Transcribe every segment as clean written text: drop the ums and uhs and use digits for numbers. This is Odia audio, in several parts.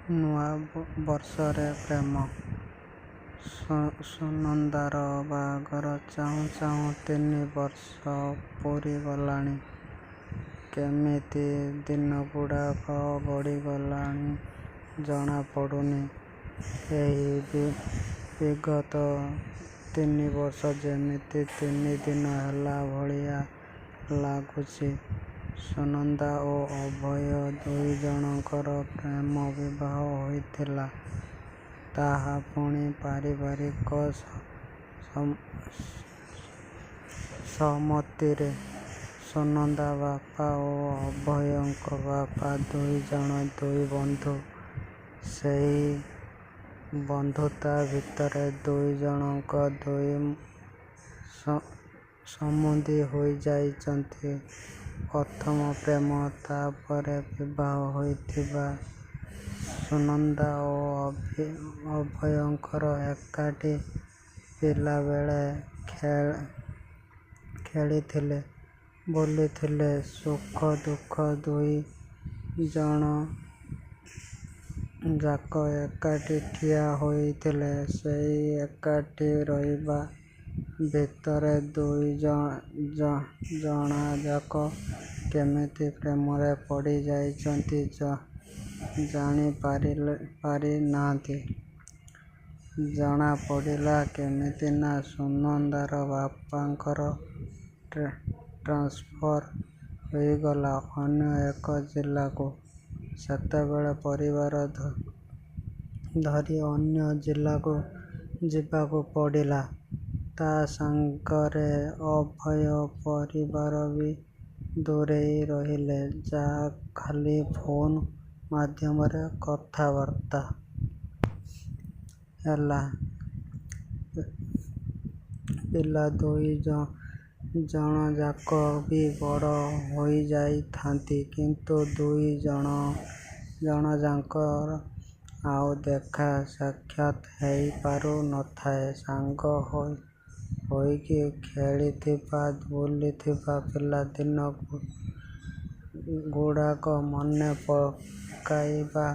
ନୂଆ ବର୍ଷରେ ପ୍ରେମ। ସୁନନ୍ଦାର ବାହାଘର ଚାହୁଁ ଚାହୁଁ 3 ବର୍ଷ ପୂରିଗଲାଣି। କେମିତି ଦିନଗୁଡ଼ାକ ଗଡ଼ିଗଲାଣି ଜଣାପଡ଼ୁନି। ଏହି ବିଗତ 3 ବର୍ଷ ଯେମିତି 3 ଦିନ ହେଲା ଭଳିଆ ଲାଗୁଛି। ସୁନନ୍ଦା ଓ ଅଭୟ ଦୁଇଜଣଙ୍କର ପ୍ରେମ ବିବାହ ହୋଇଥିଲା। ତାହା ପୁଣି ପାରିବାରିକ ସମ୍ମତିରେ। ସୁନନ୍ଦା ବାପା ଓ ଅଭୟଙ୍କ ବାପା ଦୁଇଜଣ ଦୁଇ ବନ୍ଧୁ। ସେହି ବନ୍ଧୁତା ଭିତରେ ଦୁଇଜଣଙ୍କ ଦୁଇ ସମୁନ୍ଧି ହୋଇଯାଇଛନ୍ତି। ପ୍ରଥମେ ପ୍ରେମ, ତା'ପରେ ବିବାହ ହୋଇଥିବା ସୁନନ୍ଦା ଓ ଅଭୟଙ୍କର ଏକାଠି ପିଲାବେଳେ ଖେଳିଥିଲେ, ବୁଲିଥିଲେ, ସୁଖ ଦୁଃଖ ଦୁଇଜଣଯାକ ଏକାଠି ଠିଆ ହୋଇଥିଲେ। ସେଇ ଏକାଠି ରହିବା ଭିତରେ ଦୁଇଜଣଯାକ କେମିତି ପ୍ରେମରେ ପଡ଼ିଯାଇଛନ୍ତି ଜାଣି ପାରିନାହାନ୍ତି। ଜଣାପଡ଼ିଲା କେମିତି ନା ସୁନନ୍ଦାର ବାପାଙ୍କର ଟ୍ରାନ୍ସଫର ହୋଇଗଲା ଅନ୍ୟ ଏକ ଜିଲ୍ଲାକୁ। ସେତେବେଳେ ପରିବାର ଧରି ଅନ୍ୟ ଜିଲ୍ଲାକୁ ଯିବାକୁ ପଡ଼ିଲା। ତା' ସାଙ୍ଗରେ ଅଭୟ ପରିବାର ବି ଦୂରେଇ ରହିଲେ। ଯାହା ଖାଲି ଫୋନ୍ ମାଧ୍ୟମରେ କଥାବାର୍ତ୍ତା ହେଲା। ପିଲା ଦୁଇଜଣଯାକ ବି ବଡ଼ ହୋଇଯାଇଥାନ୍ତି। କିନ୍ତୁ ଦୁଇଜଣଯାକର ଆଉ ଦେଖା ସାକ୍ଷାତ ହେଇପାରୁ ନଥାଏ। ସାଙ୍ଗ ହୋଇକି ଖେଳିଥିବା, ବୁଲିଥିବା ପିଲାଦିନ ଗୁଡ଼ାକ ମନେ ପକାଇବା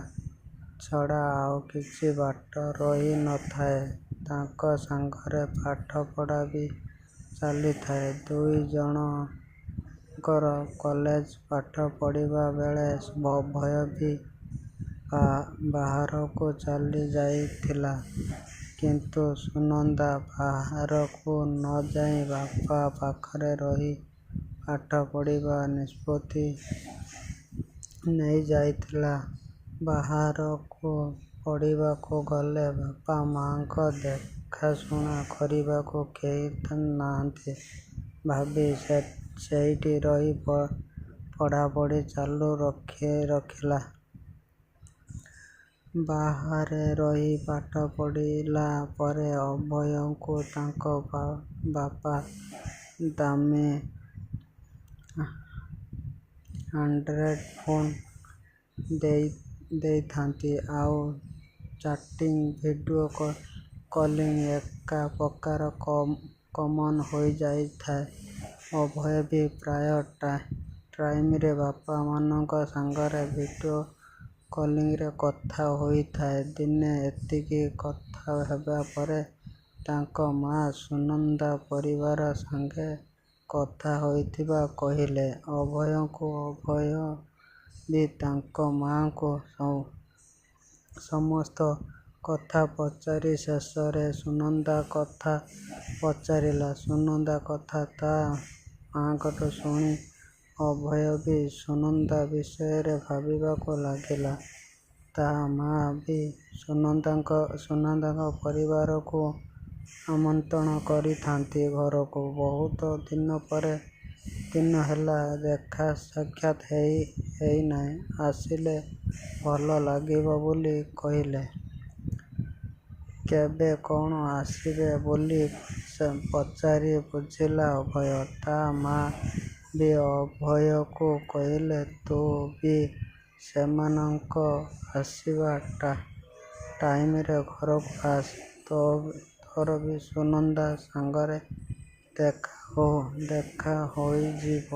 ଛଡ଼ା ଆଉ କିଛି ବାଟ ରହି ନଥାଏ। ତାଙ୍କ ସାଙ୍ଗରେ ପାଠପଢ଼ା ବି ଚାଲିଥାଏ ଦୁଇଜଣଙ୍କର। କଲେଜ ପାଠ ପଢ଼ିବା ବେଳେ ଅଭୟ ବି ବାହାରକୁ ଚାଲିଯାଇଥିଲା। କିନ୍ତୁ ସୁନନ୍ଦା ବାହାରକୁ ନଯାଇ ବାପା ପାଖରେ ରହି ପାଠ ପଢ଼ିବା ନିଷ୍ପତ୍ତି ନେଇଯାଇଥିଲା। ବାହାରକୁ ପଢ଼ିବାକୁ ଗଲେ ବାପା ମାଆଙ୍କ ଦେଖାଶୁଣା କରିବାକୁ କେହି ନାହାନ୍ତି ଭାବି ସେଇଠି ରହି ପଢ଼ାପଢ଼ି ଚାଲୁ ରଖିଲା। ବାହାରେ ରହି ପାଠ ପଢ଼ିଲା ପରେ ଅଭୟଙ୍କୁ ତାଙ୍କ ବାପା ଦାମୀ ଆଣ୍ଡ୍ରଏଡ୍ ଫୋନ୍ ଦେଇଥାନ୍ତି। ଆଉ ଚାଟିଂ, ଭିଡିଓ କଲିଂ ଏକ ପ୍ରକାର କମନ୍ ହୋଇଯାଇଥାଏ। ଅଭୟ ବି ପ୍ରାୟ ଟାଇମରେ ବାପାମାଆଙ୍କ ସାଙ୍ଗରେ ଭିଡିଓ କଲିଂରେ କଥା ହୋଇଥାଏ। ଦିନେ ଏତିକି କଥା ହେବା ପରେ ତାଙ୍କ ମାଆ ସୁନନ୍ଦା ପରିବାର ସାଙ୍ଗେ କଥା ହୋଇଥିବା କହିଲେ ଅଭୟଙ୍କୁ। ଅଭୟ ବି ତାଙ୍କ ମାଆଙ୍କୁ ସମସ୍ତ କଥା ପଚାରି ଶେଷରେ ସୁନନ୍ଦା କଥା ପଚାରିଲା। ସୁନନ୍ଦା କଥା ତା' ମାଆଙ୍କଠୁ ଶୁଣି ଅଭୟ ବି ସୁନନ୍ଦା ବିଷୟରେ ଭାବିବାକୁ ଲାଗିଲା। ତା' ମାଆ ବି ସୁନନ୍ଦାଙ୍କ ପରିବାରକୁ ଆମନ୍ତ୍ରଣ କରିଥାନ୍ତି ଘରକୁ। ବହୁତ ଦିନ ହେଲା ଦେଖା ସାକ୍ଷାତ ହେଇନାହିଁ, ଆସିଲେ ଭଲ ଲାଗିବ ବୋଲି କହିଲେ। କେବେ କ'ଣ ଆସିବେ ବୋଲି ପଚାରି ବୁଝିଲା ଅଭୟ। ତା' ମାଆ ବି ଅଭୟକୁ କହିଲେ, ତୁ ବି ସେମାନଙ୍କ ଆସିବା ଟାଇମରେ ଘରକୁ ଆସେ, ତୋର ବି ସୁନନ୍ଦା ସାଙ୍ଗରେ ଦେଖା ହୋଇଯିବ।